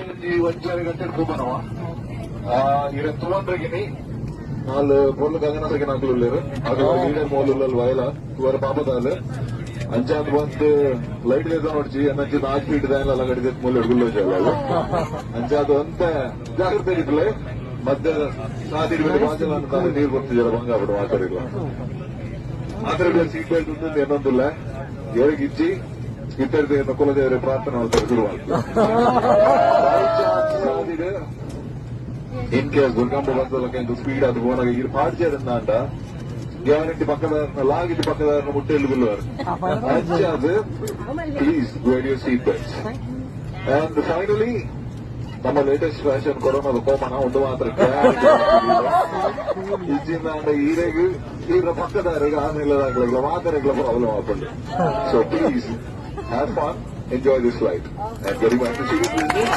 ಒಂಜಿ ಒಂಜರೆ ಗಂಟೆ ಪೂಪನವ ಇರ ತುವಂದ್ರಗಿನಿ ನಾಲ್ ಪೊರ್ಲು ಗಗನ ಸಖಿ ಉಲ್ಲೆರ್. ಅದು ಲೀಡರ್ ಮೋಲ್ ವಯಲ ತುವರ ಪಾಪದಾಲ್. ಅಂಚಾದ್ ಬಂದ್ ಲೈಟ್ ದೇತ ನೋಡ್ಚಿ ಅನ್ನಂಚಿ 4 ಫೀಟ್ ದಾಯಲ ಗಡಿ ಮೂಲೆ ಗುಲ್ಲೋ. ಅಂಚಾದ್ ಒಂತ ಜಾಗ್ರತೆ ಇಪ್ಪುಲೆ. ಮಧ್ಯ ಸಾದಿ ಬಾಜಲ ನೀರು ಬರ್ತಿದ್ದೀರ, ಬಂಗ ಆಗ್ಬಿಡು. ಮಾತಾಡಿಲ್ಲ ಮಾತ್ರ. ಸೀಟ್ ಬೆಲ್ಟ್ ಉಂಟು ಏನೊಂದಿಲ್ಲ ಏರಿಗೆ ಇಜ್ಜಿ ಇತ್ತೆರ್ದು ಕುಲದೇವರ ಪ್ರಾರ್ಥನೆ ಮಾಡ್ತಾರೆ ಶುರುವಾಗಿ. ಸಾದಿಡ್ ಇನ್ ಕೇಸ್ ಗುರ್ಕಂಬ ಬಂದಲಕ ಸ್ಪೀಡ್ ಅದು ಪೋನಾಗ ಇರ್ ಪಾಡ್ಜೇರಂದಾಂಡ ಗ್ಯಾರಂಟಿ ಪಕ್ಕದ ಲಾಗಿದ್ದು ಪಕ್ಕದ ಮುಟ್ಟೆಲ್ಲಿ ಗುಲ್ಲುವರು. ಅಂಚಾದ್ please wear your seat belts. And finally, ನಮ್ಮ ಲೇಟೆಸ್ಟ್ ಫ್ಯಾಷನ್ ಕೊರೋನಾದ ಕೋಮನ ಒಂದು ಮಾತ್ರ ಇಜ್ಜಿಂದ ಈರೆಗ್ ಈರ ಪಕ್ಕದಾರೆಗ್ ಆಮೇಲೆ ಮಾತಾರೆಗ್ಲ ಪ್ರಾಬ್ಲಮ್ ಆಪುಂಡು. So please have fun, enjoy this flight and getting back to serious business.